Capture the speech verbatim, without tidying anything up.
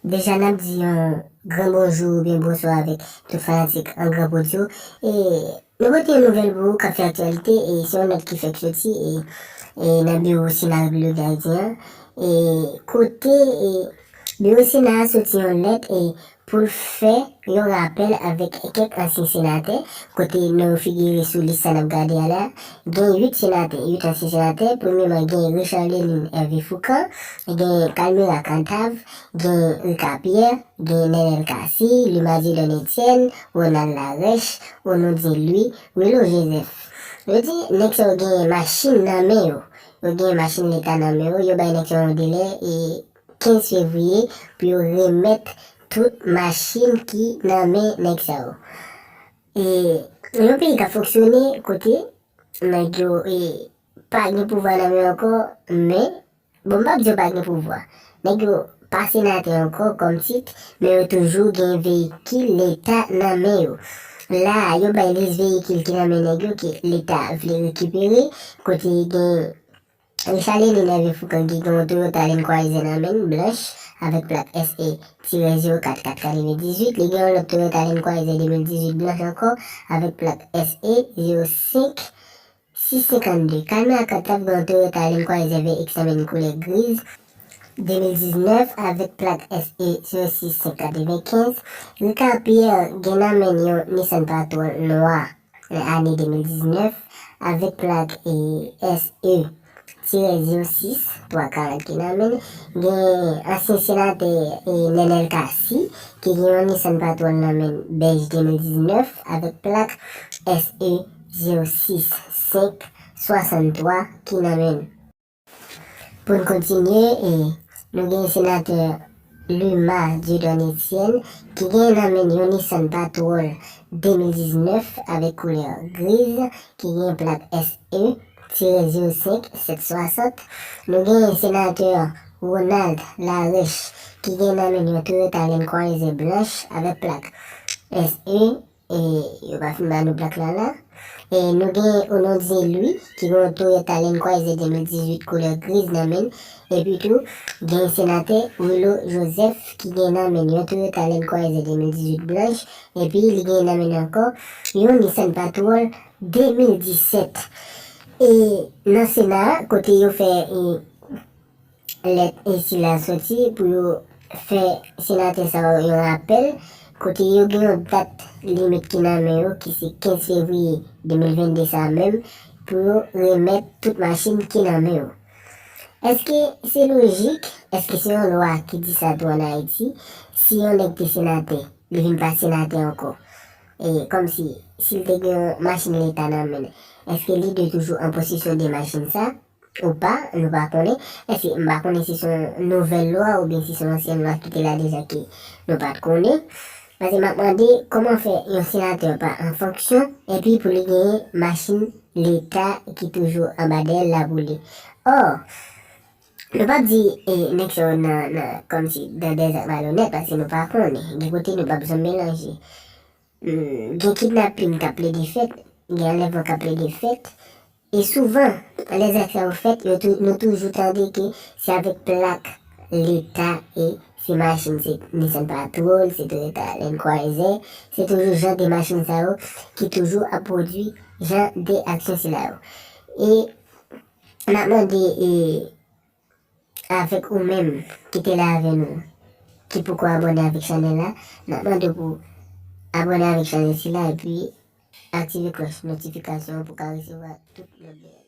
Deja n ap di yon gran bonjou oubyen bonswa avèk tout fanatik An Gran Pwodui yo. E nou pote yon nouvèl pou ou k ap fè aktyalite, e se yon nòt ki fèk soti, e, e nan biwo Sena Repiblik Dayiti an. E kote, e biwo Sena a soti yon lèt, e pou l fè yon rapèl avèk kèk ansyen senatè, kote non yo figire sou lis sa n ap gade a la. Gen uit senatè, uit ansyen senatè. Premyeman, gen Richard Lénine Hervé Fourcand, gen Calmera Cantave, gen Ricard Pierre, gen Nenel Cassy, Luma Dieudonné Etienne, Ronald Larèche, Onondié Louis, Willo Joseph. Yo di nèg sa yo gen machin nan men yo. Yo gen machin leta nan men yo. Yo bay nèg sa yo yon delè, e kenz fevriye pou yo remèt tout machin ki nan men nèg sa yo. E yon peyi k ap fonksyone kote nèg yo, e, pa gen pouvwa nan men yo ankò, men, bon, m p ap di yo pa gen pouvwa. Nèg yo pa senatè ankò kòm tit, men yo toujou gen veyikil leta nan men yo. La a, yo bay lis veyikil ki nan men nèg yo ke leta vle rekipere, kote gen Richard Lénine Hervé Fourcand ki gen yon Toyota Land Cruiser nan men l, blanch, avèk plak S E tirè zewo kat kat katrevendizuit. Li gen yon lòt Toyota Land Cruiser de mil dizuit blanch ankò, avèk plak S E zewo senk sis senkannde. Calmera Cantave gen yon Toyota Land Cruiser V X nan men l koulè griz, de mil diznèf, avèk plak S E zewo sis senk katrevenkenz. Ricard Pierre gen nan men l yon Nissan Patrol nwa, ane de mil diznèf, avèk plak, e, S E tirè zewo sis twa karant ki nan men l. Gen ansyen senatè, e, Nenel Cassy, ki gen yon Nissan Patrol nan men l, bèj de mil diznèf, avèk plak S E zewo sis senk swasanntwa ki nan men l. Pou n kontinye, e, nou gen senatè Luma Dieudonné Etienne, ki gen nan men l yon Nissan Patrol de mil diznèf avèk koulè griz, ki gen plak S E tirè zewo senk sèt swasant. Nou gen senatè Ronald Larèche, ki gen nan men l yon Toyota Land Cruiser blanch avèk plak S E, e yo pa fin ba nou plak la la. E nou gen Onondié Louis, ki gen yon Toyota Land Cruiser de mil dizuit koulè griz nan men l. Epi tou, gen senatè Willo Joseph, ki gen nan men l yon Toyota Land Cruiser de mil dizuit blanch. Epi li gen nan men l ankò yon Nissan Patrol de mil disèt. E nan Sena a, kote yo fè, e, lèt e sila soti pou yo fè senatè sa yo yon rapèl, kote yo gen yon dat limit ki nan men yo, ki se kenz fevriye de mil vennde sa menm, pou yo remèt tout machin ki nan men yo. Èske se lojik? Èske se yon lwa ki di sa tou ann Ayiti? Si yon nèg te senatè, li vin pa senatè ankò, e kòmsi, si l te gen yon machin leta nan men l, èske li dwe toujou an posesyon de machin sa? Ou pa, nou pa konnen. Èske, m pa konnen si se yon nouvèl lwa oubyen si se yon ansyen lwa ki te la deja ke nou pa t konnen. Paske m ap mande kòman fè yon senatè pa an fonksyon epi pou li genyen machin leta ki toujou anba dèyè l la pou li. Ò, nou p ap di, e, nèg sa yo nan, nan, kòmsi dan dè zak malonèt, paske nou pa konnen. Gen kote nou p ap janm melanje. Hmm, gen kidnaping k ap plede fèt, gen anlèvman k ap plede fèt. E souvan, lè zak sa yo fèt, yo tou-, nou toujou tande ke se avèk plak leta e se machin, se Nissan Patrol, se Toyota Land Cruiser, se toujou jan de machin sa yo ki toujou ap pwodui jan de aksyon sila yo. E n ap mande, e, avèk ou menm ki te la avè nou, ki poko abòne avèk chanèl la, n ap mande w pou abòne avèk chanèl sila epi aktive klòch notifikasyon an pou w ka resevwa tout lòt videyo.